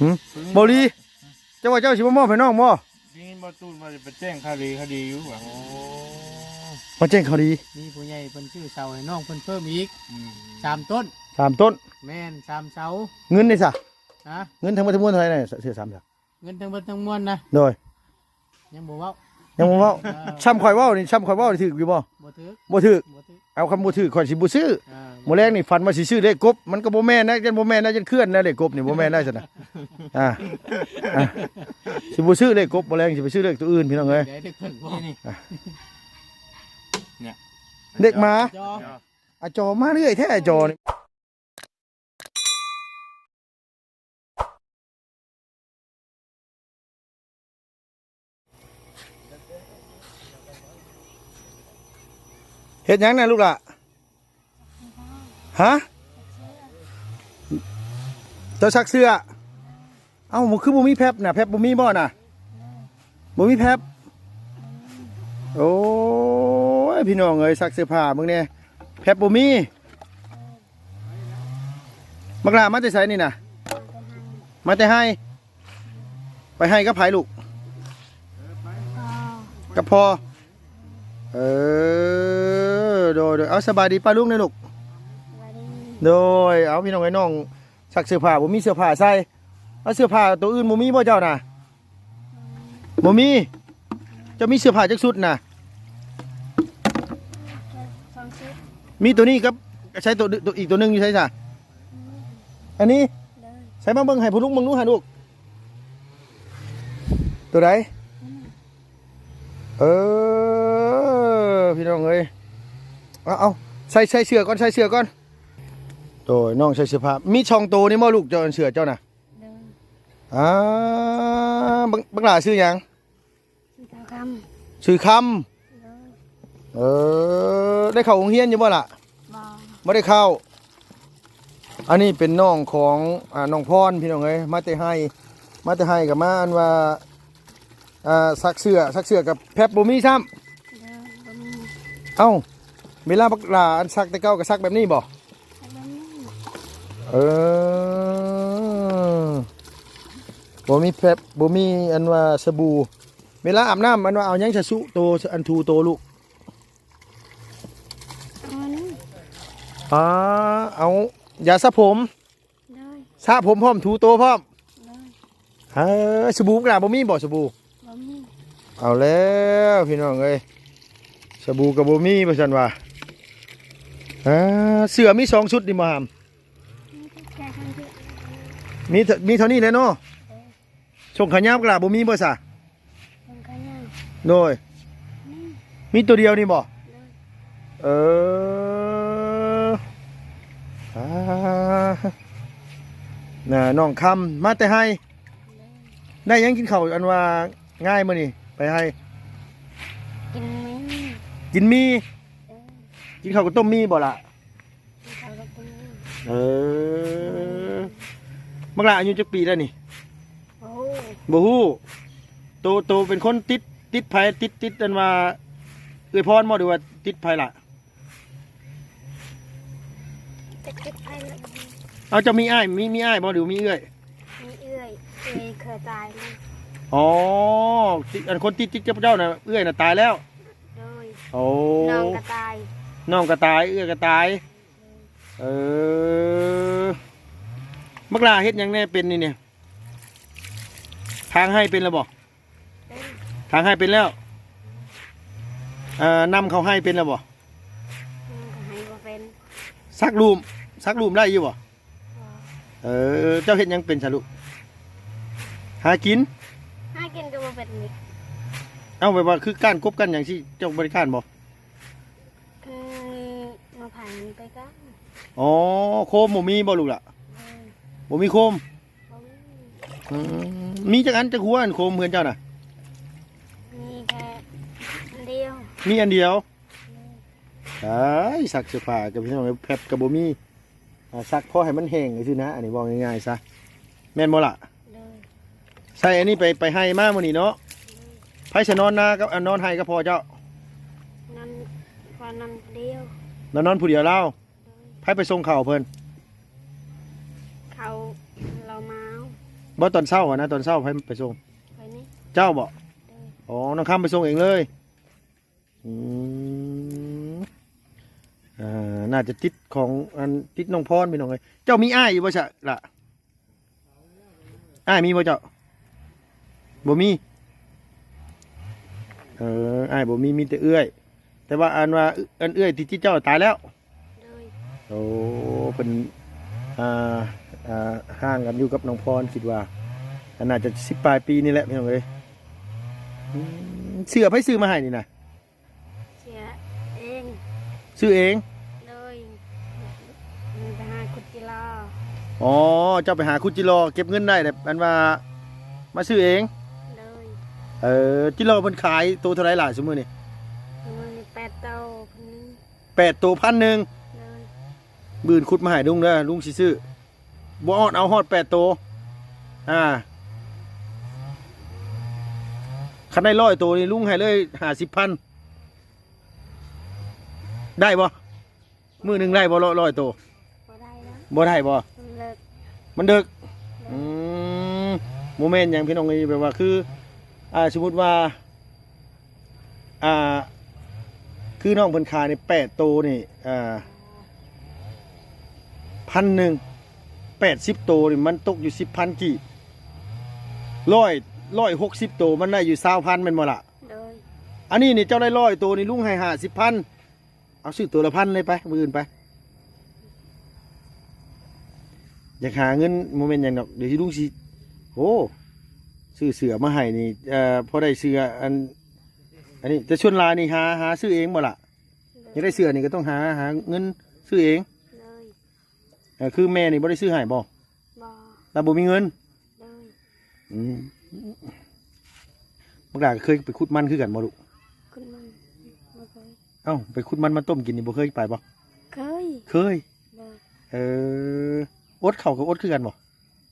ຫືມ? ບໍ່ລີ ເຈົ້າວ່າເຈົ້າຊິມາມອບໃຫ້ນ້ອງບໍ່? ໄດ້ຍິນບໍ່ຕູນວ່າຈະໄປແຈ້ງຄະດີ ຄະດີຢູ່ຫວາ? ມາແຈ້ງຄະດີ. ມີຜູ້ໃຫຍ່ເພິ່ນຊື້ເສົາໃຫ້ນ້ອງເພິ່ນເພີ່ມອີກ ອືມ ສາມຕົ້ນ ສາມຕົ້ນ. ແມ່ນ ສາມເສົາ. ເງິນເດຊະ? ຮະ? ເງິນທັງໝົດທັງມວນເທົ່າໃດນະ? ຊື້ສາມເສົາ ເງິນທັງເບິດທັງມວນນະ? ໂດຍ ຍັງບໍ່ເວົ້າ ຍັງບໍ່ເວົ້າ. ເອີ ຊ່ຳຂ້ອຍເວົ້ານີ້ ຊ່ຳຂ້ອຍເວົ້ານີ້ຖືກຢູ່ບໍ່? ບໍ່ຖືກ ບໍ່ຖືກ ບໍ່ຖືກ. ເອົາ ຄັນບໍ່ຖືກຂ້ອຍຊິບໍ່ຊື້. ເອີ ມື້ແລງນີ້ຝັນວ່າຊິຊື້ເລກກົບ ມັນກໍບໍ່ແມ່ນນະ ຢ້ານບໍ່ແມ່ນນະ ຢ້ານເຄື່ອນນະ ເລກກົບນີ້ບໍ່ແມ່ນນະຊັ້ນນະ. ອ່າ ອ່າ ຊິບໍ່ຊື້ເລກກົບ ມື້ແລງຊິໄປຊື້ເລກຕົວອື່ນ ພີ່ນ້ອງເອີຍ. ເລກມາ ອາ ຈໍມາເລື້ອຍແທ້ ອາ ຈໍນີ້. ເຮັດຫຍັງນະລູກຫຼ້າ? ຮະ? ເຈົ້າຊັກເສື້ອ? ເອົ້າ ຄືບໍ່ມີແຟັບນະ? ແຟັບບໍ່ມີບໍ່ນະ? ບໍ່ມີແຟັບ? ໂອ້ຍ ພີ່ນ້ອງເອີຍ ຊັກເສື້ອຜ້າເບິ່ງແດ່ ແຟັບບໍ່ມີ. ບັກຫຼ້າມາແຕ່ໃສນີ້ນະ? ມາແຕ່ໄຮ່. ໄປໄຮ່ກັບໃຜລູກ? ກັບພໍ່. ເອີ ໂດຍໆ ເອົາ ສະບາຍດີປ້າລຸງເດີລູກ. ໂດຍ ເອົາ ພີ່ນ້ອງເອີຍ ນ້ອງຊັກເສື້ອຜ້າ ບໍ່ມີເສື້ອຜ້າໃສ່. ເອົາ ເສື້ອຜ້າໂຕອື່ນບໍ່ມີບໍ່ເຈົ້ານະ? ບໍ່ມີ. ເຈົ້າມີເສື້ອຜ້າຈັກຊຸດນະ? ສອງຊຸດ. ມີໂຕນີ້ກັບ ໃຊ້ໂຕ ໂຕ ອີກໂຕໜຶ່ງຢູ່ໃສຊະ? ອັນນີ້? ໂດຍ. ໃສ່ມາເບິ່ງໃຫ້ພໍ່ລຸງເບິ່ງດູຫັ້ນລູກ. ໂຕໃດ? ເອີ ພີ່ນ້ອງເອີຍ ເອົາ ເອົາ ໃສ່ ໃສ່ເສື້ອກ່ອນ ໃສ່ເສື້ອກ່ອນ. ໂດຍ ນ້ອງໃສ່ເສື້ອຜ້າ ມີສອງໂຕນີ້ບໍ່ລູກ ເຈົ້າ ອັນເສື້ອເຈົ້ານະ? ໂດຍ. ອ່າ ບັກ ບັກຫຼ້າຊື່ຫຍັງ? ຊື່ຄຳ. ຊື່ຄຳ. ໂດຍ. ເອີ ໄດ້ເຂົ້າໂຮງຮຽນຢູ່ບໍ່ລະ? ບໍ່. ບໍ່ໄດ້ເຂົ້າ. ອັນນີ້ເປັນນ້ອງຂອງ ອ່າ ນ້ອງພອນ ພີ່ນ້ອງເອີຍ ມາແຕ່ໄຮ່ ມາແຕ່ໄຮ່ກໍມາ ອັນວ່າ ອ່າ ຊັກເສື້ອ ຊັກເສື້ອກັບແຟັບບໍ່ມີຊ້ຳ. ໂດຍ ບໍ່ມີ. ເອົ້າ ເວລາບັກຫຼ້າອັນຊັກແຕ່ເກົ່າກໍຊັກແບບນີ້ບໍ່? ແບບນີ້. ເອີ ບໍ່ມີແຟັບ ບໍ່ມີອັນວ່າສະບູ. ເວລາອາບນ້ຳ ອັນວ່າເອົາຫຍັງຊະຊຸໂຕ ອັນ ຖູໂຕລູກ? ເອົາອັນນີ້. ອ່າ ເອົາຢາສະຜົມ. ໂດຍ. ສະຜົມພ້ອມ ຖູໂຕພ້ອມ. ໂດຍ. ເອີ ສະບູບັກຫຼ້າບໍ່ມີບໍ່ສະບູ? ບໍ່ມີ. ເອົາແລ້ວ ພີ່ນ້ອງເອີຍ ສະບູກໍບໍ່ມີວ່າຊັ້ນວ່າ. ອ່າ ເສື້ອມີສອງຊຸດນີ້ບໍ່ຫາມ? ມີແຕ່ ມີ ມີເທົ່ານີ້ແຫຼະເນາະ. ໂດຍ. ສົ້ງຂາຍາວບັກຫຼ້າບໍ່ມີບໍ່ຊະ? ສົ້ງຂາຍາວ. ໂດຍ. ມີ ມີໂຕດຽວນີ້ບໍ່? ໂດຍ. ເອີ ອ່າ ນະ ນ້ອງຄຳມາແຕ່ໄຮ່. ໂດຍ. ໄດ້ຫຍັງກິນເຂົ້າ ອັນວ່າງ່າຍມື້ນີ້ໄປໄຮ່? ກິນໝີ່. ກິນໝີ່? ໂດຍ. ກິນເຂົ້າກັບຕົ້ມໝີ່ບໍ່ລະ? ເອີ ບັກຫຼ້າອາຍຸຈັກປີແລ້ວນີ້? ບໍ່ຮູ້. ບໍ່ຮູ້. ໂຕ ໂຕເປັນຄົນຕິດ ຕິດໃຜ? ຕິດ ຕິດອັນວ່າເອື້ອຍພອນບໍ່ ຫຼືວ່າຕິດໃຜລະ? ຈັກຕິດໃຜລະ. ເອົາ ເຈົ້າມີອ້າຍ ມີ ມີອ້າຍບໍ່ ຫຼືມີເອື້ອຍ? ມີເອື້ອຍ ເອື້ອຍເຄີຍຕາຍແລ້ວ. ອໍ ຕິດ ອັນຄົນຕິດ ຕິດກັບເຈົ້ານະ ເອື້ອຍນະຕາຍແລ້ວ. ໂດຍ. ໂອ້ ນ້ອງກໍຕາຍ ນ້ອງກໍຕາຍ ເອື້ອຍກໍຕາຍ. ເອີ ບັກຫຼ້າເຮັດຫຍັງແດ່ເປັນນີ້ນີ້? ຖາງໄຮ່ເປັນແລ້ວບໍ່? ເປັນ. ຖາງໄຮ່ເປັນແລ້ວ. ເອີ ນຳເຂົ້າໄຮ່ເປັນແລ້ວບໍ່? ນຳເຂົ້າໄຮ່ບໍ່ເປັນ. ສັກລູມ ສັກລູມໄດ້ຢູ່ບໍ່? ບໍ່. ເອີ ເຈົ້າເຮັດຫຍັງເປັນຊະລູກ? ຫາກິນ. ຫາກິນກໍບໍ່ເປັນອີກ. ເອົ້າ ແບບວ່າຄືກ້ານກົບກ້ານຫຍັງຊີ້ ເຈົ້າບໍ່ໄດ້ກ້ານບໍ່? ຄືມາໄຜໄປກ້ານ. ອໍ ໂຄມບໍ່ມີບໍ່ລູກລະ? ເອີ ບໍ່ມີໂຄມ. ບໍ່ມີ. ອືມ ມີຈັກອັນ ຈັກຫົວ ອັນໂຄມເຮືອນເຈົ້ານະ? ມີແຄ່ອັນດຽວ. ມີອັນດຽວ. ໂດຍ. ອ້າຍ ຊັກເສື້ອຜ້າກັບ ພີ່ນ້ອງ ແຟັບກໍບໍ່ມີ. ອ່າ ຊັກພໍໃຫ້ມັນແຫ້ງຊື່ນະ ອັນນີ້ເວົ້າງ່າຍໆຊະ ແມ່ນບໍ່ລະ? ໂດຍ. ໃສ່ອັນນີ້ໄປ ໄປໄຮ່ມາມື້ນີ້ເນາະ. ໂດຍ. ໃຜຊະນອນນາກັບ ອັນ ນອນໄຮ່ກັບພໍ່ເຈົ້າ? ນອນ ພໍ່ນອນຜູ້ດຽວ. ລາວນອນຜູ້ດຽວລາວ. ໂດຍ. ໃຜໄປສົ່ງເຂົ້າເພິ່ນ? ເຂົ້າລາວມາເອົາ. ບໍ່ ຕອນເຊົ້າຫັ້ນນະ ຕອນເຊົ້າໃຜໄປສົ່ງ? ຂ້ອຍນີ້. ເຈົ້າບໍ່? ໂດຍ. ອໍ ນ້ອງຄຳໄປສົ່ງເອງເລີຍ. ອືມ ອ່າ ໜ້າຈະຕິດຂອງ ອັນ ຕິດນ້ອງພອນ ພີ່ນ້ອງເອີຍ. ເຈົ້າມີອ້າຍຢູ່ບໍ່ຊະລະ? ອ້າຍມີບໍ່ເຈົ້າ? ບໍ່ມີ. ເອີ ອ້າຍບໍ່ມີ ມີແຕ່ເອື້ອຍ. ແຕ່ວ່າ ອັນວ່າ ອັນເອື້ອຍທີ່ຕິດເຈົ້າຕາຍແລ້ວ? ໂດຍ. ໂອ້ ເພິ່ນ ອ່າ ອ່າ ຮ່າງກັນຢູ່ກັບນ້ອງພອນ ຄິດວ່າ ອັນ ໜ້າຈະສິບປາຍປີນີ້ແຫຼະ ພີ່ນ້ອງເອີຍ. ອືມ ເສື້ອໃຜຊື້ມາໃຫ້ນີ້ນະ? ເສື້ອເອງ. ຊື້ເອງ? ໂດຍ. ໄປຫາຂຸດຈິລໍ. ອໍ ເຈົ້າໄປຫາຂຸດຈິລໍ ເກັບເງິນໄດ້ແລ້ວ ອັນວ່າມາຊື້ເອງ? ໂດຍ. ເອີ ຈິລໍເພິ່ນຂາຍໂຕເທົ່າໃດລະ ຊຸມື້ນີ້? ມື້ນີ້ແປດໂຕ ພັນໜຶ່ງ. ແປດໂຕ ພັນໜຶ່ງ. ໂດຍ. ມື້ອື່ນຂຸດມາໃຫ້ລຸງເດີ ລຸງຊິຊື້. ບໍ່ຮອດ ເອົາຮອດແປດໂຕ. ອ່າ ຄັນໄດ້ຮ້ອຍໂຕນີ້ ລຸງໃຫ້ເລີຍຫ້າສິບພັນ. ໄດ້ບໍ່? ມື້ໜຶ່ງໄດ້ບໍ່ ຮ້ອຍ ຮ້ອຍໂຕ? ບໍ່ໄດ້ແລ້ວ. ບໍ່ໄດ້ບໍ່? ມັນເລິກ. ມັນເດິກ. ເດີ. ອືມ ບໍ່ແມ່ນຫຍັງພີ່ນ້ອງເອີຍ ແບບວ່າຄື ອ່າ ສົມມຸດວ່າ ອ່າ ຄືນ້ອງເພິ່ນຂາຍນີ້ແປດໂຕນີ້ ອ່າ ພັນໜຶ່ງ ແປດສິບໂຕນີ້ ມັນຕົກຢູ່ສິບພັນກີບ. ຮ້ອຍ ຮ້ອຍຫົກສິບໂຕ ມັນໄດ້ຢູ່ຊາວພັນ ແມ່ນບໍ່ລະ? ໂດຍ. ອັນນີ້ນີ້ເຈົ້າໄດ້ຮ້ອຍໂຕນີ້ ລຸງໃຫ້ຫ້າສິບພັນ. ເອົາ ຊື້ໂຕລະພັນເລີຍໄປ ມື້ອື່ນໄປ. ຢາກຫາເງິນ ບໍ່ແມ່ນຫຍັງດອກ ດຽວຊິລຸງຊິ ໂອ້ ຊື້ເສື້ອມາໃຫ້ນີ້ ເອີ ພໍໄດ້ເສື້ອ ອັນ ອັນນີ້ ແຕ່ສ່ວນຫຼາຍນີ້ຫາ ຫາຊື້ເອງບໍ່ລະ? ໂດຍ. ຢາກໄດ້ເສື້ອນີ້ກໍຕ້ອງຫາ ຫາເງິນຊື້ເອງ. ໂດຍ. ເອີ ຄືແມ່ນີ້ບໍ່ໄດ້ຊື້ໃຫ້ບໍ່? ບໍ່. ລາວບໍ່ມີເງິນ? ໂດຍ. ອືມ ບັກຫຼ້າກໍເຄີຍໄປຂຸດມັນຄືກັນບໍ່ລູກ? ຂຸດມັນ ບໍ່ເຄີຍ. ເອົ້າ ໄປຂຸດມັນມາຕົ້ມກິນນີ້ ບໍ່ເຄີຍໄປບໍ່? ເຄີຍ. ເຄີຍ. ໂດຍ. ເອີ ອົດເຂົ້າກໍອົດຄືກັນບໍ່?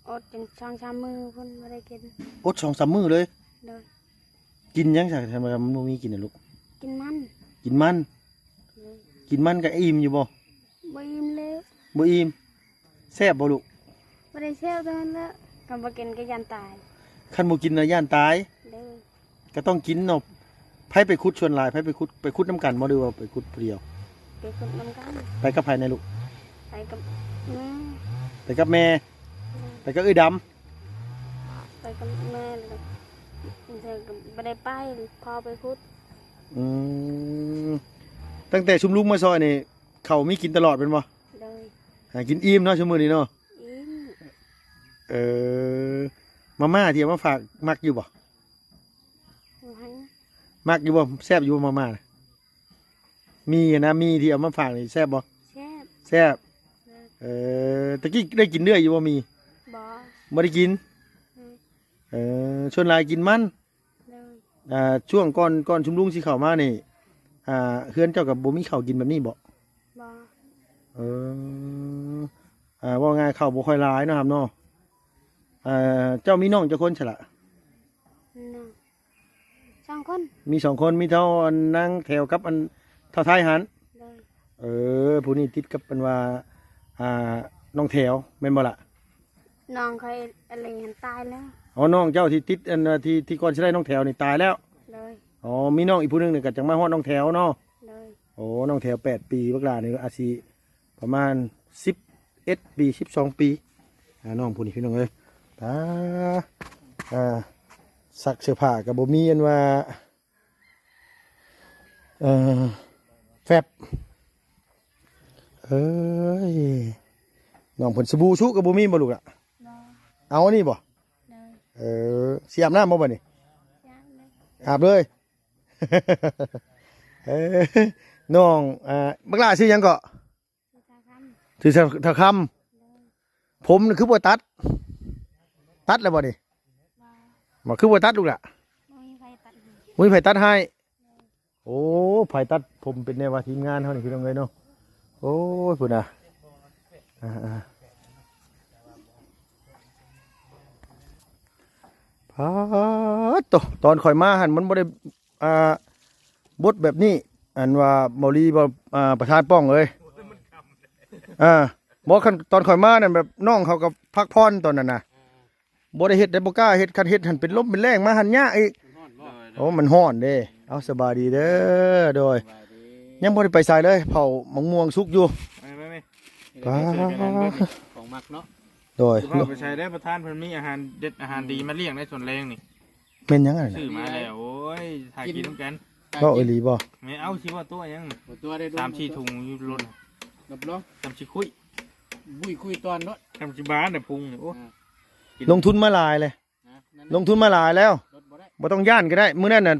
ອົດຈົນສອງສາມມື້ພຸ້ນບໍ່ໄດ້ກິນ. ອົດສອງສາມມື້ເລີຍ? ໂດຍ. ກິນຫຍັງຊະ ຄັນວ່າມັນບໍ່ມີກິນນະລູກ? ກິນມັນ. ກິນມັນ. ໂດຍ. ກິນມັນກໍອີ່ມຢູ່ບໍ່? ບໍ່ອີ່ມເລີຍ. ບໍ່ອີ່ມ. ແຊບບໍ່ລູກ? ບໍ່ໄດ້ແຊບເທົ່ານັ້ນແຫຼະ ຄັນບໍ່ກິນກໍຢ້ານຕາຍ. ຄັນບໍ່ກິນນະຢ້ານຕາຍ? ໂດຍ. ກໍຕ້ອງກິນເນາະ. ໃຜໄປຂຸດສ່ວນຫຼາຍ? ໃຜໄປຂຸດ? ໄປຂຸດນຳກັນບໍ່ ຫຼືວ່າໄປຂຸດຜູ້ດຽວ? ໄປຂຸດນຳກັນ. ໄປກັບໃຜແດ່ລູກ? ໄປກັບແມ່. ໄປກັບແມ່? ໂດຍ. ໄປກັບເອື້ອຍດຳ? ໄປກັບແມ່ ແລ້ວກໍບາງເທື່ອກໍບໍ່ໄດ້ໄປ ພໍ່ໄປຂຸດ. ອືມ ຕັ້ງແຕ່ຊຸມລຸງມາຊ່ອຍນີ້ ເຂົ້າມີກິນຕະຫຼອດແມ່ນບໍ່? ໂດຍ. ຫາກິນອີ່ມເນາະ ຊຸມມື້ນີ້ເນາະ. ອີ່ມ. ເອີ ມາມ່າທີ່ເອົາມາຝາກມັກຢູ່ບໍ່? ບໍ່. ມັກຢູ່ບໍ່? ແຊບຢູ່ບໍ່ມາມ່ານະ? ໝີ່ຫັ້ນນະ ໝີ່ທີ່ເອົາມາຝາກນີ້ແຊບບໍ່? ແຊບ. ແຊບ. ໂດຍ. ເອີ ຕະກີ້ໄດ້ກິນເລື້ອຍຢູ່ບໍ່ໝີ່? ບໍ່. ບໍ່ໄດ້ກິນ. ອືມ. ເອີ ສ່ວນຫຼາຍກິນມັນ. ໂດຍ. ອ່າ ຊ່ວງກ່ອນ ກ່ອນຊຸມລຸງຊິເຂົ້າມານີ້ ອ່າ ເຮືອນເຈົ້າກໍບໍ່ມີເຂົ້າກິນແບບນີ້ບໍ່? ບໍ່. ເອີ ອ່າ ເວົ້າງ່າຍເຂົ້າບໍ່ຄ່ອຍຫຼາຍເນາະ ຫຳເນາະ. ອ່າ ເຈົ້າມີນ້ອງຈັກຄົນຊະລະ? ນ້ອງສອງຄົນ. ມີສອງຄົນ ມີເທົ່າອັນນາງແຖວກັບອັນເຖົ້າໄທຫັ້ນ? ໂດຍ. ເອີ ຜູ້ນີ້ຕິດກັບອັນວ່າ ອ່າ ນ້ອງແຖວແມ່ນບໍ່ລະ? ນ້ອງຂ້ອຍອັນນີ້ຫັ້ນຕາຍແລ້ວ. ອໍ ນ້ອງເຈົ້າທີ່ຕິດອັນ ທີ່ ທີ່ກ່ອນຊິໄດ້ນ້ອງແຖວນີ້ຕາຍແລ້ວ? ໂດຍ. ອໍ ມີນ້ອງອີກຜູ້ໜຶ່ງນີ້ກໍຈັ່ງມາຮອດນ້ອງແຖວເນາະ? ໂດຍ. ໂອ້ ນ້ອງແຖວແປດປີ ບັກຫຼ້ານີ້ອາດຊິປະມານສິບເອັດປີ ສິບສອງປີ. ອ່າ ນ້ອງຜູ້ນີ້ພີ່ນ້ອງເອີຍ ຕາ ອ່າ ຊັກເສື້ອຜ້າກໍບໍ່ມີອັນວ່າ ເອີ ແຟັບ ເອີຍ ນ້ອງເພິ່ນ ສະບູຊຸກໍບໍ່ມີບໍ່ລູກລະ? ບໍ່. ເອົາອັນນີ້ບໍ່? ໂດຍ. ເອີ ຊິອາບນ້ຳບໍ່ບັດນີ້? ອາບເລີຍ. ອາບເລີຍ. ເອີ ນ້ອງ ອ່າ ບັກຫຼ້າຊື່ຫຍັງເກາະ? ຊື່ເທົ່າຄຳ. ຊື່ເທົ່າຄຳ. ໂດຍ. ຜົມນີ້ຄືບໍ່ຕັດ? ຕັດແລ້ວບໍ່ນີ້? ບໍ່. ບໍ່ ຄືບໍ່ຕັດລູກລະ? ບໍ່ມີໃຜຕັດໃຫ້. ບໍ່ມີໃຜຕັດໃຫ້. ໂອ້ ໃຜຕັດຜົມເປັນແນວວ່າ ທີມງານເຮົານີ້ພີ່ນ້ອງເອີຍເນາະ. ໂອ້ຍ ພຸ້ນນະ ອ່າໆ ປາດໂທ້ ຕອນຂ້ອຍມາຫັ້ນມັນບໍ່ໄດ້ ອ່າ ບົດແບບນີ້ ອັນວ່າເບົາຫຼີ ບໍ່ ອ່າ ປະທານປ້ອງເອີຍ ອ່າ ບໍ່ ຄັນຕອນຂ້ອຍມານັ້ນ ແບບນ້ອງເຂົາກໍພັກຜ່ອນຕອນນັ້ນນະ. ບໍ່ໄດ້ເຮັດໄດ້ ບໍ່ກ້າເຮັດ ຄັນເຮັດຫັ້ນເປັນລົມເປັນແລ້ງມາຫັ້ນຍາກອີກ. ໂອ້ ມັນຮ້ອນເດ້. ເອົາ ສະບາຍດີເດີ ໂດຍ ສະບາຍດີ. ຍັງບໍ່ໄດ້ໄປໃສເລີຍ ເຜົາໝາກມ່ວງສຸກຢູ່. ໄປໆໆ ປາ ຂອງມັກເນາະ. ໂດຍ ຊິພາໄປໃສເດ້ ປະທານເພິ່ນມີອາຫານເດັດອາຫານດີມາລ້ຽງໃນສວນແລງນີ້. ແມ່ນຫຍັງອັນນັ້ນ ຊື້ມາແລ້ວ. ໂອ້ຍ ຖ້າກິນນຳກັນ. ເວົ້າອີ່ຫຼີບໍ່? ແມ່ນ ເອົາ ຊິເວົ້າຕົວະຫຍັງ? ບໍ່ຕົວະເດ້ ສາມສີ່ຖົງຢູ່ລົດ ຮັບຮອງ ຈຳຊິຄຸຍ ບຸ້ຍຄຸຍຕອນເນາະ ຈຳຊິບານນະພຸງນີ້. ໂອ້ ອ່າ ກິນ ລົງທຶນມາຫຼາຍເລີຍ ນະ ລົງທຶນມາຫຼາຍແລ້ວ ລົດບໍ່ໄດ້ ບໍ່ຕ້ອງຢ້ານກໍໄດ້. ມື້ນັ້ນນະ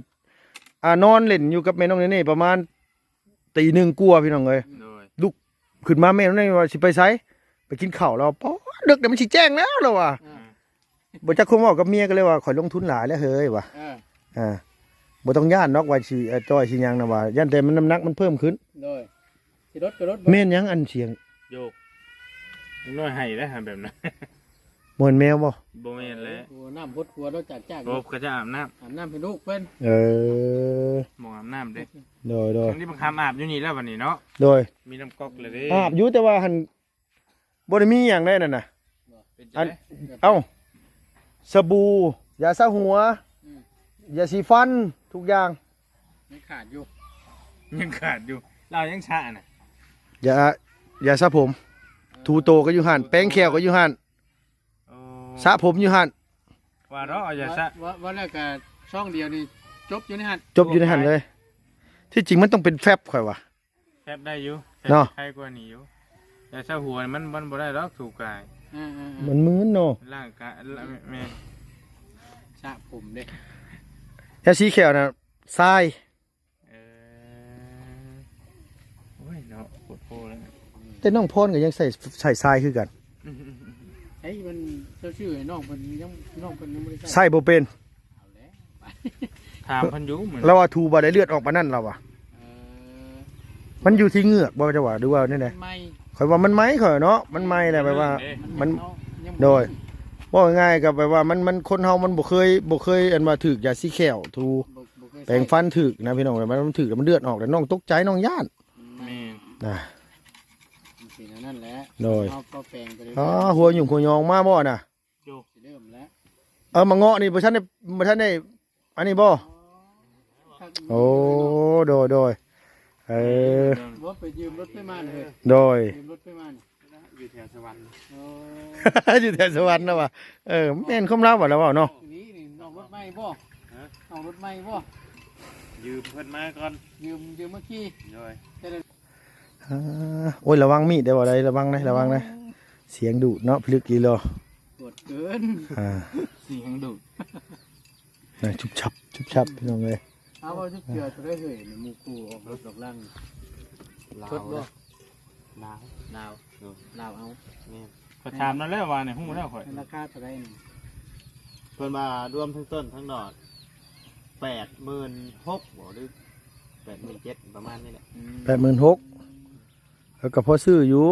ອ່າ ນອນຫຼິ້ນຢູ່ກັບແມ່ນ້ອງເນເນ່ປະມານຕີໜຶ່ງກວ່າ ພີ່ນ້ອງເອີຍ. ໂດຍ ລຸກຂຶ້ນມາ ແມ່ນ້ອງເນເນ່ວ່າ ຊິໄປໃສ? ໄປກິນເຂົ້າ. ລາວວ່າ ປາດ ເດິກແລ້ວ ມັນຊິແຈ້ງແລ້ວ ລາວວ່າ. ອ່າ ບໍ່ຈັກຄວາມເວົ້າກັບເມຍ ກໍເລີຍວ່າ ຂ້ອຍລົງທຶນຫຼາຍແລ້ວເຮີ້ຍວ່າ. ເອີ ອ່າ ບໍ່ຕ້ອງຢ້ານດອກວ່າຊິ ເອີ ຈ່ອຍຊິຫຍັງນະວ່າ ຢ້ານແຕ່ມັນນ້ຳໜັກມັນເພີ່ມຂຶ້ນ. ໂດຍ ຊິລົດກໍລົດບໍ່ ແມ່ນຫຍັງອັນສຽງໂຍກ ເດັກນ້ອຍໄຫ້ໄດ້ຫັ້ນແບບນັ້ນ. ບໍ່ແມ່ນແມວບໍ່? ບໍ່ແມ່ນແຫຼະ. ໂອ້ ນ້ຳຫົດຫົວເນາະ ຈາກໆ ໂອ້ ເນາະ ເຂົາຈະອາບນ້ຳ ອາບນ້ຳໃຫ້ລູກເພິ່ນ. ເອີ ໝ່ອງອາບນ້ຳເດ້. ໂດຍໆ ອັນນີ້ບັກຄຳອາບຢູ່ນີ້ແລ້ວບັດນີ້ເນາະ. ໂດຍ ມີນ້ຳກັອກແລ້ວເດ້. ອາບຢູ່ ແຕ່ວ່າຫັ້ນ ບໍ່ໄດ້ມີຫຍັງໃດນັ້ນນະ. ເປັນຈັ່ງໃດ? ອັນ ເອົ້າ ສະບູ ຢາສະຫົວ ອືມ ຢາສີຟັນ ທຸກຢ່າງ ຍັງຂາດຢູ່ ຍັງຂາດຢູ່. ລາວຍັງຊະນະ ຢາ ຢາສະຜົມ ເອີ ຖູໂຕກໍຢູ່ຫັ້ນ ແປງແຂ້ວກໍຢູ່ຫັ້ນ. ໂອ້ ສະຜົມຢູ່ຫັ້ນ. ວ່າເນາະ ເອົາຢາສະ ວ່າ ວ່າ ວ່າແລ້ວກໍຊ່ອງດຽວນີ້ຈົບຢູ່ໃນຫັ້ນ ຈົບຢູ່ໃນຫັ້ນເລີຍ. ທີ່ຈິງມັນຕ້ອງເປັນແຟັບ ຂ້ອຍວ່າ. ແຟບໄດ້ຢູ່ ແຟບເນາະ ໄຄກວ່ານີ້ຢູ່ ແຕ່ຊາຫົວມັນ ມັນບໍ່ໄດ້ດອກ ສູກາຍ ເອີໆໆ ມັນມື່ນເນາະ ລ້າງກາຍ ແມ່ນ ສະຜົມເດ້ ແຕ່ສີແຂ້ວນະ ຊາຍ ເອີ ໂອ້ຍເນາະ ໂພດໂພແລ້ວ ແຕ່ນ້ອງພອນກໍຍັງໃສ່ ໃສ່ຊາຍຄືກັນ. ເອີ ມັນ ເຈົ້າຊື້ໃຫ້ນ້ອງເພິ່ນ ຍັງ ນ້ອງເພິ່ນຍັງບໍ່ໄດ້ໃຊ້ ໃຊ້ບໍ່ເປັນ. ເອົາແລ້ວ ຖາມເພິ່ນຢູ່ມື້ນັ້ນ ລາວວ່າຖູບໍ່ໄດ້ເລືອດອອກປານນັ້ນ ລາວວ່າ. ເອີ ມັນຢູ່ທີ່ເງືອກບໍ່ ເຈົ້າວ່າ ຫຼືວ່າແນວໃດ? ມັນໄໝ້ ຂ້ອຍວ່າມັນໄໝ້ຂ້ອຍເນາະ ມັນໄໝ້ແຫຼະ ແບບວ່າມັນ ມັນເນາະ ຍັງບໍ່ ໂດຍ ເຄີຍ ເວົ້າງ່າຍໆ ກໍແບບວ່າມັນ ມັນ ຄົນເຮົາມັນບໍ່ເຄີຍ ບໍ່ເຄີຍ ອັນວ່າຖືກຢາສີແຂ້ວ ຖູ ບໍ່ ບໍ່ເຄີຍ ແປງຟັນຖືກນະ ພີ່ນ້ອງ ມັນ ມັນຖືກແລ້ວມັນເລືອດອອກ ແລ້ວນ້ອງຕົກໃຈ ນ້ອງຢ້ານ. ແມ່ນ ນະ ມັນເປັນແນວນັ້ນແຫຼະ ໂດຍ ເຮົາກໍແປງໄປເລື້ອຍໆ. ອໍ ຫົວຫຍຸ້ງຫົວຍອງມາບໍ່ນະ? ໂຈະ ຊິເລີ່ມແລ້ວ ເອີ ມາເງາະນີ້ບໍ່ທັນໄດ້ ບໍ່ທັນໄດ້ ອັນນີ້ບໍ່? ອໍ ໂອ້ ໂດຍໆ ເອີ ບໍ່ ໄປຢືມລົດໄປມາເລີຍ ໂດຍ ຢືມລົດໄປມານີ້ ຢູ່ແຖວສະຫວັນ ໂອ້ ຢູ່ແຖວສະຫວັນນະວ່າ ເອີ ແມ່ນຄວາມລາວວ່າລາວເວົ້າເນາະ ນີ້ ນີ້ນອກລົດໃໝ່ບໍ່? ຮະ ນອກລົດໃໝ່ບໍ່? ຢືມເພິ່ນມາກ່ອນ ຢືມ ຢືມມາຂີ່ ໂດຍ ແຕ່ລະ ອ່າ ໂອ້ຍ ລະວັງມີດເດີ້ ບໍ່ໄດ້ ລະວັງເດີ້ ລະວັງເດີ້ ສຽງດູດເນາະ ພິລຶກອີ່ຫຼໍ ໂຫດເກີນ ອ່າ ສຽງດູດ ນະ ຊຸບຊັບ ຊຸບຊັບ ພີ່ນ້ອງເອີຍ ເອົາ ເວົ້າຈັກເທື່ອ ໂຕໃດເຮີ້ຍ ໝູ່ຄູ່ອອກລົດອອກລາງ ລາວ ຊົດບໍ່? ລາວ ລາວ ເອີ ລາວເອົາ ແມ່ນ ຂ້ອຍຖາມລາວແລ້ວວ່ານີ້ ຮູ້ແລ້ວຂ້ອຍ ລາຄາເທົ່າໃດນີ້? ເພິ່ນວ່າລວມທັງຕົ້ນທັງດອກ ແປດໝື່ນຫົກ ບໍ່ ຫຼື ແປດໝື່ນເຈັດ ປະມານນີ້ແຫຼະ ອືມ ແປດໝື່ນຫົກ ເອີ ກໍພໍຊື້ຢູ່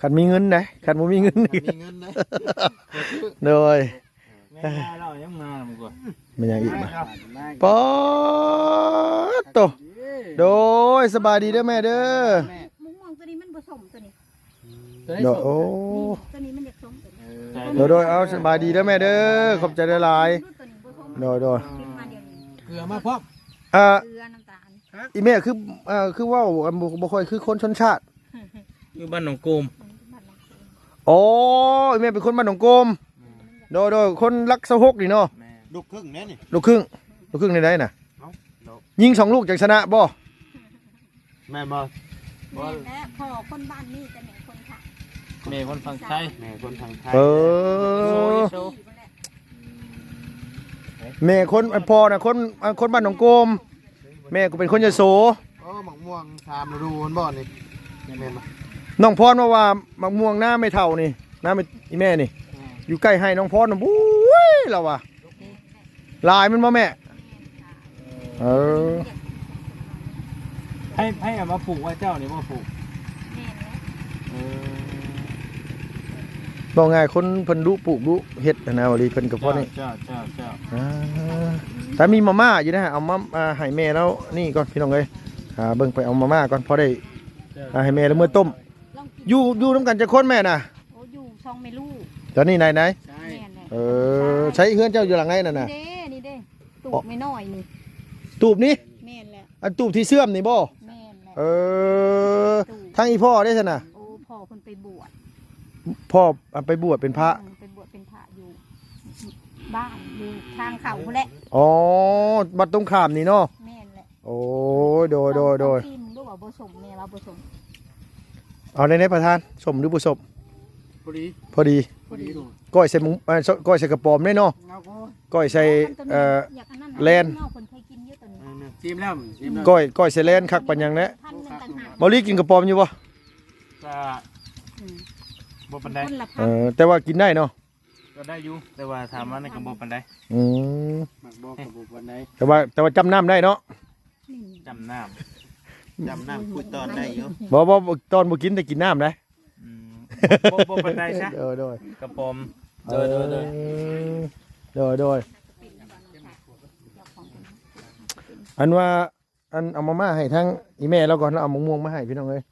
ຄັນມີເງິນໃດ໋ ຄັນບໍ່ມີເງິນ ຄັນມີເງິນໃດ໋ ໂດຍ ແມ່ນລາວຍັງມານຳກວ່າ ແມ່ນຫຍັງອີກນະ? ປາດໂຕ ໂດຍ ສະບາຍດີເດີ້ແມ່ເດີ້ ແມ່ ໝາກມ່ວງຕົວນີ້ມັນບໍ່ສົ້ມຕົວນີ້ ໂດຍ ໂອ້ ນີ້ ຕົວນີ້ມັນຢາກສົ້ມຕົວນີ້ ເອີ ໂດຍໆ ເອົາ ສະບາຍດີເດີ້ແມ່ເດີ້ ຂອບໃຈຫຼາຍໆ ຕົວນີ້ບໍ່ສົ້ມ ໂດຍໆ ເກັບມາດຽວນີ້ ເກືອມາພ້ອມ ອ່າ ເກືອ ນ້ຳຕານ ອີ່ແມ່ຄື ອ່າ ຄືເວົ້າ ອັນ ບໍ່ ບໍ່ຄ່ອຍຄືຄົນຊົນຊາດ ຢູ່ບ້ານໜອງໂກມ ອໍ ອີ່ແມ່ເປັນຄົນບ້ານໜອງໂກມ ໂດຍໆ ຄົນຫຼັກຊາວຫົກນີ້ເນາະ ແມ່ນ ລູກຄຶ່ງແດ່ນີ້ ລູກຄຶ່ງ ລູກຄຶ່ງໃນໃດນະ? ເອົ້າ ຍິງສອງລູກຈັ່ງຊະນະບໍ່? ແມ່ນບໍ່? ແມ່ນແຫຼະ ພໍ່ຄົນບ້ານນີ້ ແຕ່ແມ່ຄົນໄທ ແມ່ຄົນຝັ່ງໄທ ແມ່ຄົນຝັ່ງໄທ ເອີ ແມ່ຄົນ ພໍ່ນະ ຄົນ ຄົນບ້ານໜອງໂກມ ແມ່ກໍເປັນຄົນຍະໂສ ໂອ້ ໝາກມ່ວງສາມລະດູມັນບໍ່ນີ້ ແມ່ນບໍ່? ນ້ອງພອນເວົ້າວ່າໝາກມ່ວງນາແມ່ເຖົ້ານີ້ ນາແມ່ ອີ່ແມ່ນີ້ ແມ່ນ ຢູ່ໃກ້ໄຮ່ນ້ອງພອນນະ ໂອ້ຍ ລາວວ່າ ຫຼາຍແມ່ນບໍ່ແມ່? ເອີ ໃຜ ໃຜເອົາມາປູກວ່າເຈົ້ານີ້ບໍ່ປູກ? ແມ່ນແຫຼະ ເອີ ເວົ້າງ່າຍຄົນເພິ່ນດຸປູກດຸເຮັດຫັ້ນນະ ວ່າຫຼີເພິ່ນກໍພໍນີ້ ເຈົ້າ ເຈົ້າ ເຈົ້າ ອ່າ ແຕ່ມີມາມ່າຢູ່ນະ ເອົາມາ ອ່າ ໃຫ້ແມ່ລາວນີ້ກ່ອນ ພີ່ນ້ອງເອີຍ ອ່າ ເບິ່ງໄປເອົາມາມ່າກ່ອນ ພໍໄດ້ ເຈົ້າ ອ່າ ໃຫ້ແມ່ລາວເມືອຕົ້ມ ລອງກິນ ຢູ່ ຢູ່ນຳກັນຈັກຄົນແມ່ນະ? ໂອ້ ຢູ່ສອງແມ່ລູກ ຕອນນີ້ໄດ໋ ໃຊ່ ແມ່ນແຫຼະ ເອີ ໃຊ້ເຮືອນເຈົ້າຢູ່ຫຼັງໃດນັ້ນນະ? ນີ້ເດ້ ນີ້ເດ້ ຕູບນ້ອຍໆນີ້ ຕູບນີ້? ແມ່ນແຫຼະ ອັນຕູບທີ່ເຊື່ອມນີ້ບໍ່? ແມ່ນແຫຼະ ເອີ ທາງອີ່ພໍ່ເດ້ຊັ້ນນະ? ໂອ້ ພໍ່ເພິ່ນໄປບວດ ພໍ່ ອ່າ ໄປບວດເປັນພະ ເອີ ໄປບວດເປັນພະຢູ່ບ້ານ ຢູ່ທາງເຂົ້າພຸ້ນແຫຼະ ອໍ ວັດຕົງຂ້າມນີ້ເນາະ? ແມ່ນແຫຼະ ໂອ້ຍ ໂດຍ ໂດຍ ໂດຍ ລອງຊີມເບິ່ງດູວ່າບໍ່ສົ້ມ ແມ່ວ່າບໍ່ສົ້ມ ເອົາແນວໃດປະທານ ສົ້ມຫຼືບໍ່ສົ້ມ? ພໍດີ ພໍດີ ພໍດີ ກ້ອຍໃສ່ໝູ ເອີ ກ້ອຍໃສ່ກະປອມເດ້ເນາະ ກ້ອຍໃສ່ ເອີ ແລນ ຊີມແລ້ວ ຊີມແລ້ວ ກ້ອຍ ກ້ອຍໃສ່ແລນຄັກປານຫຍັງແຫຼະ ບໍ່ລີກິນກະປອມຢູ່ບໍ່? ກະ ອືມ ບໍ່ປານໃດ ເອີ ແຕ່ວ່າກິນໄດ້ເນາະ? ກໍໄດ້ຢູ່ ແຕ່ວ່າຖາມວ່ານັ້ນກໍບໍ່ປານໃດ ອືມ ມັກບໍ່ກໍບໍ່ປານໃດ ແຕ່ວ່າ ແຕ່ວ່າຈ້ຳນ້ຳໄດ້ເນາະ ຈ້ຳນ້ຳ ຈ້ຳນ້ຳຂູດຕອນໄດ້ຢູ່ ບໍ່ ບໍ່ ບໍ່ ຕອນບໍ່ກິນ ແຕ່ກິນນ້ຳໄດ໋ ອືມ ບໍ່ ບໍ່ປານໃດຊະ ໂດຍ ໂດຍ ກະປອມ ໂດຍ ໂດຍ ໂດຍ ເອີ ໂດຍ ໂດຍ ອັນວ່າ ອັນເອົາມາມ່າໃຫ້ທາງອີ່ແມ່ລາວກ່ອນ ລາວເອົາໝາກມ່ວງມາໃຫ້ພີ່ນ້ອງເອີຍ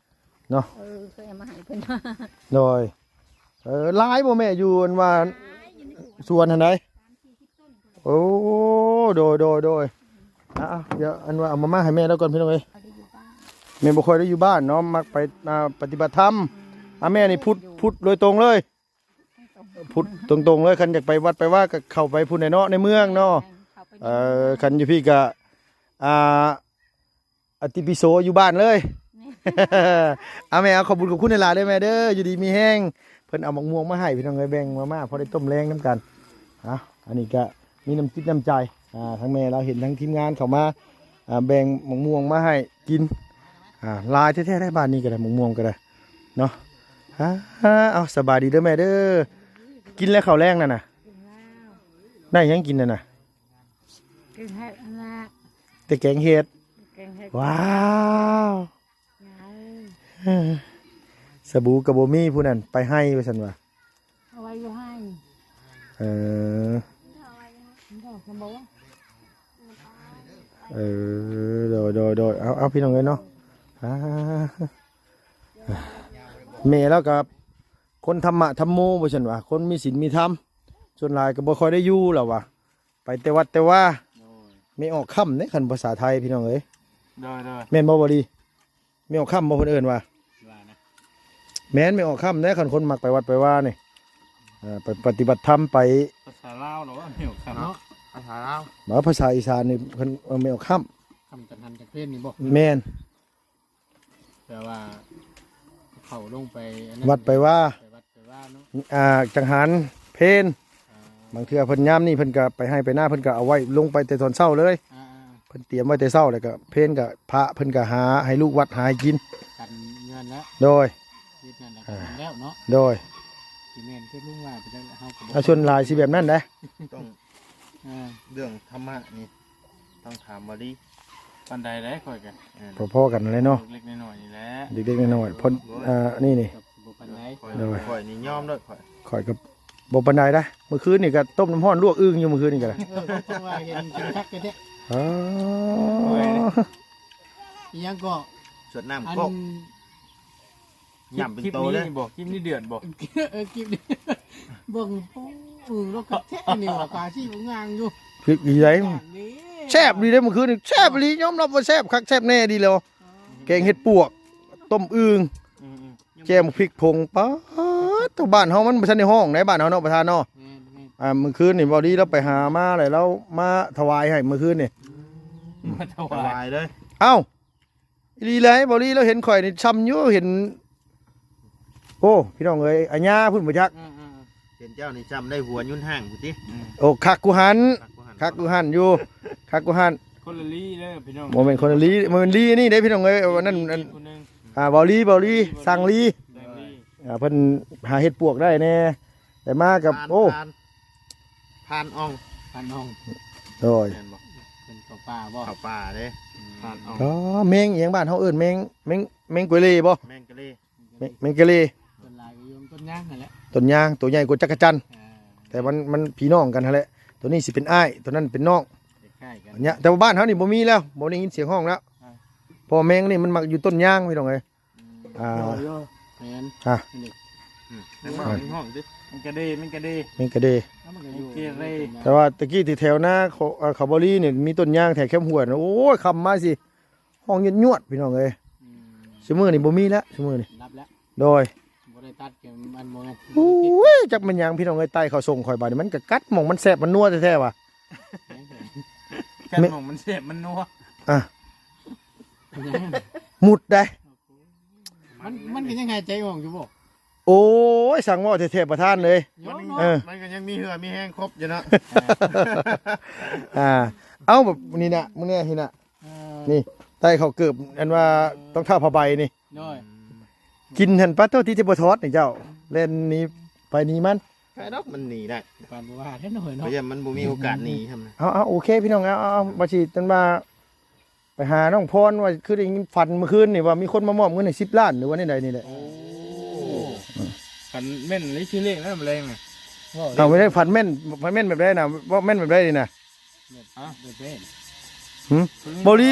ເນາະ ເອີ ເຄີຍເອົາມາໃຫ້ເພິ່ນ ໂດຍ ເອີ ຫຼາຍບໍ່ແມ່ ຢູ່ອັນວ່າສວນຫັ້ນໃດ? ໂອ້ ໂດຍ ໂດຍ ໂດຍ ອ່າ ດຽວອັນວ່າເອົາມາມ່າໃຫ້ແມ່ລາວກ່ອນພີ່ນ້ອງເອີຍ ແມ່ບໍ່ຄ່ອຍໄດ້ຢູ່ບ້ານເນາະ ມັກໄປ ອ່າ ປະຕິບັດທຳ ອ່າ ແມ່ນີ້ພຸດ ພຸດໂດຍຕົງເລີຍ ພຸດຕົງໆເລີຍ ຄັນຢາກໄປວັດໄປວາກໍເຂົ້າໄປພຸ້ນແຫຼະເນາະ ໃນເມືອງເນາະ ເອີ ຄັນຢູ່ພີ້ກໍ ອ່າ ອະຕິປິໂສຢູ່ບ້ານເລີຍ ເອົາແມ່ເອົາ ຂອບບຸນຂອບຄຸນຫຼາຍໆເດີແມ່ເດີ ຢູ່ດີມີແຮງ ເພິ່ນເອົາໝາກມ່ວງມາໃຫ້ພີ່ນ້ອງເອີຍ ແບ່ງມາມ່າພໍໄດ້ຕົ້ມແລງນຳກັນ ເອົາ ອັນນີ້ກໍມີນ້ຳຈິດນ້ຳໃຈ ອ່າ ທາງແມ່ລາວເຫັນທາງທີມງານເຂົ້າມາ ອ່າ ແບ່ງໝາກມ່ວງມາໃຫ້ກິນ ອ່າ ຫຼາຍແທ້ໆໄດ໋ ບ້ານນີ້ກໍໄດ້ ໝາກມ່ວງກໍໄດ້ເນາະ ອ່າ ເອົາ ສະບາຍດີເດີແມ່ເດີ ກິນແລ້ວເຂົ້າແລງນັ້ນນະ ໄດ້ຫຍັງກິນນັ້ນນະ? ແກງເຫັດຫັ້ນລະ ແຕ່ແກງເຫັດ ແກງເຫັດ ວ້າວ ສະບູກໍບໍ່ມີ ຜູ້ນັ້ນໄປໄຮ່ວ່າຊັ້ນວ່າ ເອົາໄວ້ຢູ່ໄຮ່ ເອີ ເອີ ໂດຍ ໂດຍ ໂດຍ ເອົາ ເອົາ ພີ່ນ້ອງເອີຍເນາະ ອ່າ ແມ່ລາວກໍຄົນທຳມະທຳໂມວ່າຊັ້ນວ່າ ຄົນມີສິນມີທຳ ສ່ວນຫຼາຍກໍບໍ່ຄ່ອຍໄດ້ຢູ່ລາວວ່າ ໄປແຕ່ວັດແຕ່ວາ ໂດຍ ແມ່ອອກຄ່ຳເດ້ ຄັນພາສາໄທພີ່ນ້ອງເອີຍ ໂດຍ ໂດຍ ແມ່ນບໍ່ ບໍ່ດີ? ແມ່ອອກຄ່ຳບໍ່ເພິ່ນເອີ້ນວ່າ ວ່ານະ ແມ່ນ ແມ່ອອກຄ່ຳເດ້ ຄັນຄົນມັກໄປວັດໄປວານີ້ ເອີ ໄປປະຕິບັດທຳ ໄປ ພາສາລາວເນາະ ແມ່ອອກຄ່ຳເນາະ ພາສາລາວ ບໍ່ ພາສາອີສານນີ້ເພິ່ນ ເອີ ແມ່ອອກຄ່ຳ ຄ່ຳຈັກຫັນຈັກເພນນີ້ບໍ່? ແມ່ນ ແປວ່າເຂົາລົງໄປອັນນັ້ນ ວັດໄປວາ ໄປວັດໄປວາເນາະ ອ່າ ຈັກຫັນເພນ ອ່າ ບາງເທື່ອເພິ່ນຍາມນີ້ເພິ່ນກໍໄປໄຮ່ໄປນາ ເພິ່ນກໍເອົາໄວ້ລົງໄປແຕ່ຕອນເຊົ້າເລີຍ ອ່າໆ ເພິ່ນຕຽມໄວ້ແຕ່ເຊົ້າ ແລ້ວກໍເພນກໍພະເພິ່ນກໍຫາໃຫ້ລູກວັດຫາໃຫ້ກິນ ກັນເຮືອນແລ້ວ ໂດຍ ເຮັດນັ້ນແລ້ວ ອ່າ ແລ້ວເນາະ ໂດຍ ຊິແມ່ນຄືລຸງວ່າໄປແລ້ວ ເຮົາກໍບໍ່ ອ່າ ສ່ວນຫຼາຍຊິແບບນັ້ນເດ້ ຕ້ອງ ອ່າ ເລື່ອງທຳມະນີ້ ຕ້ອງຖາມວ່າດີ ປານໃດໃດ ຂ້ອຍກໍ ເອີ ພໍໆກັນແຫຼະເນາະ ເລັກໆນ້ອຍໆນີ້ແຫຼະ ເລັກໆນ້ອຍໆ ເພິ່ນ ໂດຍ ອ່າ ນີ້ນີ້ ກໍບໍ່ປານໃດ ໂດຍ ຂ້ອຍນີ້ຍອມໂລດ ຂ້ອຍ ຂ້ອຍກໍບໍ່ປານໃດນະ ມື້ຄືນນີ້ກໍຕົ້ມນ້ຳຮ້ອນລວກອຶ່ງຢູ່ ມື້ຄືນນີ້ກໍໄດ້ ເອີ ເພາະວ່າເຫັນຄັກແທ້ ອໍ ອີຫຍັງກໍ ສວດນ້ຳ ອັນ ກໍ ຫຍ້ຳເປັນໂຕເລີຍ ຄລິບນີ້ບໍ່? ຄລິບນີ້ເດືອດບໍ່? ເອີ ຄລິບນີ້ ເບິ່ງ ໂອ້ ລາວຄັກແທ້ນີ້ວ່າ ປາຊີບໍ່ງາງຢູ່ ຄລິບດີໃດ ແຊບດີເດ້ ມື້ຄືນນີ້ແຊບອີ່ຫຼີ ຍອມຮັບວ່າແຊບຄັກແຊບແນ່ດີແລ້ວ ອໍ ແກງເຫັດປວກ ຕົ້ມອຶ່ງ ອືມໆ ແຈ່ວໝາກພິກຜົງ ປາດໂທ້ ບ້ານເຮົາມັນບໍ່ທັນໄດ້ຮ້ອງໃດ໋ ບ້ານເຮົາເນາະ ປະທານເນາະ ແມ່ນໆ ອ່າ ມື້ຄືນນີ້ ເບົາລີລາວໄປຫາມາ ແລ້ວລາວມາຖວາຍໃຫ້ມື້ຄືນນີ້ ອືມ ມາຖວາຍ ຖວາຍເລີຍ ເອົ້າ ອີ່ຫຼີໃດ໋ ເບົາລີລາວເຫັນຂ້ອຍນີ້ຊ່ຳຢູ່ ເຫັນ ໂອ້ ພີ່ນ້ອງເອີຍ ອາຍາພຸ້ນບໍ່ຈັກ ອ່າໆ ເຫັນເຈົ້ານີ້ຊ່ຳໄດ້ຫົວຍຸນຫ້າງພຸ້ນຕິ ອືມ ໂອ້ ຄັກກູ່ຫັ້ນ ຄັກກູ່ຫັ້ນ ຄັກກູ່ຫັ້ນຢູ່ ຄັກກູ່ຫັ້ນ ຄົນລະລີເດີພີ່ນ້ອງ ບໍ່ແມ່ນຄົນລະລີ ບໍ່ແມ່ນລີອັນນີ້ເດ້ພີ່ນ້ອງເອີຍ ອັນນັ້ນ ອັນ ອີກຄົນໜຶ່ງ ອ່າ ເບົາລີ ເບົາລີ ຊ່າງລີ ຊ່າງລີ ອ່າ ເພິ່ນຫາເຫັດປວກໄດ້ແດ່ ໄດ້ມາກັບ ຜ່ານ ໂອ້ ຜ່ານ ຜ່ານອ່ອງ ຜ່ານອ່ອງ ໂດຍ ແມ່ນບໍ່? ເປັນເຂົ້າປ່າບໍ່? ເຂົ້າປ່າເດ້ ອືມ ຜ່ານອ່ອງ ອໍ ແມງອີ່ຫຍັງ ບ້ານເຮົາເອີ້ນແມງ ແມງ ແມງກວຍເລບໍ່? ແມງກະເລ ແມງ ແມງກະເລ ສ່ວນຫຼາຍກໍຢູ່ຕົ້ນຍາງຫັ້ນແຫຼະ ຕົ້ນຍາງ ໂຕໃຫຍ່ກວ່າຈັກກະຈັນ ອ່າ ແຕ່ມັນ ມັນພີ່ນ້ອງກັນຫັ້ນແຫຼະ ໂຕນີ້ຊິເປັນອ້າຍ ໂຕນັ້ນເປັນນ້ອງ ຄ້າຍໆກັນ ອັນເນີ້ຍ ແຕ່ວ່າບ້ານເຮົານີ້ບໍ່ມີແລ້ວ ບໍ່ໄດ້ຍິນສຽງຮ້ອງແລ້ວ ອ່າ ເພາະວ່າແມງນີ້ມັນມັກຢູ່ຕົ້ນຍາງ ພີ່ນ້ອງເອີຍ ອືມ ອ່າ ແມ່ນ ອ່າ ນີ້ ອືມ ໃຫ້ເວົ້າໃຫ້ຮ້ອງຕິ ມັນກະເດ ມັນກະເດ ແມ່ນກະເດ ແລ້ວມັນກະຢູ່ ມັນເກເຣ ແຕ່ວ່າແຕ່ກີ້ທີ່ແຖວນາເຂົາ ເອີ ເຂົາບໍ່ລີນີ້ ມີຕົ້ນຍາງແຖວແຄມຫ້ວຍນະ ໂອ້ຍ ຄ່ຳມາຊິ ຮ້ອງຍວດໆ ພີ່ນ້ອງເອີຍ ອືມ ຊຸມື້ນີ້ບໍ່ມີແລ້ວ ຊຸມື້ນີ້ ດັບແລ້ວ ໂດຍ ບໍ່ໄດ້ຕັດ ມັນບໍ່ແມ່ນ ໂອ້ຍ ຈັກແມ່ນຫຍັງ ພີ່ນ້ອງເອີຍ ໄຕ່ເຂົາສົ່ງຂ້ອຍບາດນີ້ ມັນກະກັດໝ່ອງມັນແຊບມັນນົວແທ້ໆ ຫວາ ກັດໝ່ອງມັນແຊບມັນນົວ ອ່ະ ມຸດໄດ໋ ມັນ ມັນກໍຍັງຫາຍໃຈອອກຢູ່ບໍ່? ໂອ້ຍ ຊ່າງເວົ້າແທ້ໆ ປະທານເອີຍ ມັນ ເອີ ມັນກໍຍັງມີເຫື່ອມີແຮງຄົບຢູ່ເນາະ ອ່າ ເອົ້າ ແບບນີ້ນະ ມື້ນີ້ນະ ເອີ ນີ້ ໄຕ່ເຂົາເກີບ ອັນວ່າ ເອີ ຮອງເທົ້າຜ້າໃບນີ້ ໂດຍ ອືມ ກິນຫັ້ນ ປາໂຕ ທີ່ຈະບໍ່ຖອດນີ້ເຈົ້າ ແລ່ນໜີໄປໜີມັນ ໃຜດອກມັນໜີໄດ້ ປານບໍ່ວ່າແທ້ໜ້ອຍເນາະ ກໍຢ້ານມັນບໍ່ມີໂອກາດໜີ ອືມ ຊ້ຳນະ ເອົາໆ ໂອເຄ ພີ່ນ້ອງ ເອົາໆ ວ່າຊິ ຈັ່ງວ່າ ໄປຫານ້ອງພອນວ່າ ຄືໄດ້ຍິນຝັນມື້ຄືນນີ້ວ່າມີຄົນມາມອບເງິນໃຫ້ສິບລ້ານ ຫຼືວ່າແນວໃດນີ້ແຫຼະ ໂອ້ ຄັນແມ່ນນີ້ ຊື່ເລກນະ ມື້ແລງນະ ເອົາ ໄປໄດ້ ຝັນແມ່ນ ຝັນແມ່ນແບບໃດນະ ເວົ້າແມ່ນແບບໃດນີ້ນະ ຮະ ບໍ່ລີ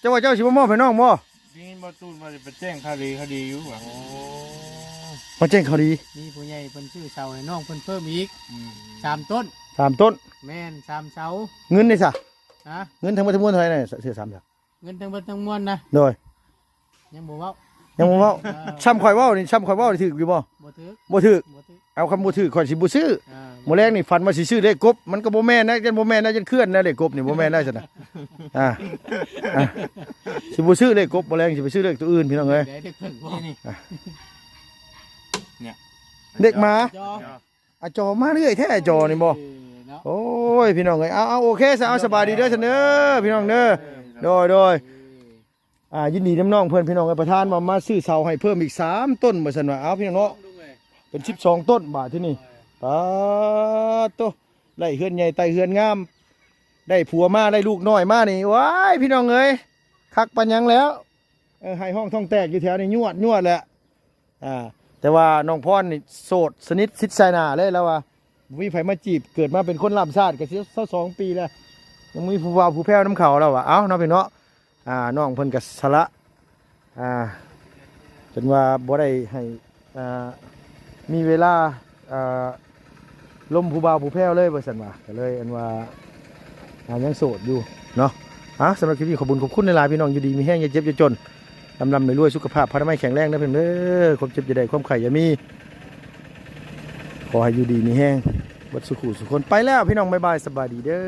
ເຈົ້າວ່າເຈົ້າຊິມາມອບໃຫ້ນ້ອງບໍ່? ໄດ້ຍິນບໍ່ຕູນວ່າຈະໄປແຈ້ງຂ່າວດີ ຂ່າວດີຢູ່ຫວາ ໂອ້ ມາແຈ້ງຂ່າວດີ ມີຜູ້ໃຫຍ່ເພິ່ນຊື້ເສົາໃຫ້ນ້ອງເພິ່ນເພີ່ມອີກ ອືມ ສາມຕົ້ນ ສາມຕົ້ນ ແມ່ນ ສາມເສົາ ເງິນເດຊະ? ຮະ ເງິນທັງໝົດທັງມວນເທົ່າໃດນະ ເສື້ອສາມເສື້ອ? ເງິນທັງໝົດທັງມວນນະ ໂດຍ ຍັງບໍ່ເວົ້າ ຍັງບໍ່ເວົ້າ ເອີ ຊ່ຳຂ້ອຍເວົ້ານີ້ ຊ່ຳຂ້ອຍເວົ້ານີ້ຖືກຢູ່ບໍ່? ບໍ່ຖືກ ບໍ່ຖືກ ບໍ່ຖືກ ເອົາ ຄັນບໍ່ຖືກຂ້ອຍຊິບໍ່ຊື້ ອ່າ ມື້ແລງນີ້ຝັນວ່າຊິຊື້ເລກກົບ ມັນກໍບໍ່ແມ່ນນະ ຢ້ານບໍ່ແມ່ນນະ ຢ້ານເຄື່ອນນະ ເລກກົບນີ້ບໍ່ແມ່ນນະຊັ້ນນະ ອ່າ ອ່າ ຊິບໍ່ຊື້ເລກກົບ ມື້ແລງຊິໄປຊື້ເລກຕົວອື່ນ ພີ່ນ້ອງເອີຍ ເລກມາ ອາຈໍມາເລື້ອຍແທ້ ອາຈໍນີ້ບໍ່ ເອີເນາະ ໂອ້ຍ ພີ່ນ້ອງເອີຍ ເອົາ ເອົາ ໂອເຄຊະ ເອົາ ສະບາຍດີເດີຊັ້ນເດີ ພີ່ນ້ອງເດີ ເອີ ໂດຍ ໂດຍ ອ່າ ຍິນດີນຳນ້ອງເພິ່ນ ພີ່ນ້ອງເອີຍ ປະທານວ່າມາຊື້ເສົາໃຫ້ເພີ່ມອີກສາມຕົ້ນ ວ່າຊັ້ນວ່າ ເອົາ ພີ່ນ້ອງເນາະ ເປັນສິບສອງຕົ້ນ ບາດທີນີ້ ປາດໂຕ ໄດ້ເຮືອນໃຫຍ່ໄຕ່ເຮືອນງາມ ໄດ້ຜົວມາ ໄດ້ລູກນ້ອຍມານີ້ ວ້າຍ ພີ່ນ້ອງເອີຍ ຄັກປານຫຍັງແລ້ວ ເອີ ໄຫ້ຮ້ອງທ້ອງແຕກຢູ່ແຖວນີ້ ຍວດໆ ແຫຼະ ອ່າ ແຕ່ວ່ານ້ອງພອນນີ້ໂສດສະໜິດຊິດສາຍໜ້າເລີຍ ລາວວ່າບໍ່ມີໃຜມາຈີບ ເກີດມາເປັນຄົນລ້ຳຊາດກໍຊາວສອງປີແລ້ວ ຍັງມີຜູ້ບ່າວຜູ້ແພ້ວນຳເຂົາ ລາວວ່າ ເອົ້າເນາະ ພີ່ນ້ອງເນາະ ອ່າ ນ້ອງເພິ່ນກໍສະຫຼະ ອ່າ ຈົນວ່າບໍ່ໄດ້ໃຫ້ ອ່າ ມີເວລາ ອ່າ ລົມຜູ້ບ່າວຜູ້ແພ້ວເລີຍ ວ່າຊັ້ນວ່າ ກໍເລີຍອັນວ່າ ອ່າ ຍັງໂສດຢູ່ເນາະ ອ່າ ສຳລັບຄລິບນີ້ ຂອບຄຸນ ຂອບຄຸນຫຼາຍໆ ພີ່ນ້ອງ ຢູ່ດີມີແຮງ ຢ່າເຈັບຢ່າຈົນ ລ່ຳໆ ລວຍໆ ສຸຂະພາບພະນາໄມແຂງແຮງເດີ ເພິ່ນເດີ ຄວາມເຈັບຢ່າໄດ້ ຄວາມໄຂ້ຢ່າມີ ຂໍໃຫ້ຢູ່ດີມີແຮງເບິດສູ່ຄູ່ສູ່ຄົນ ໄປແລ້ວ ພີ່ນ້ອງ ບາຍບາຍ ສະບາຍດີເດີ.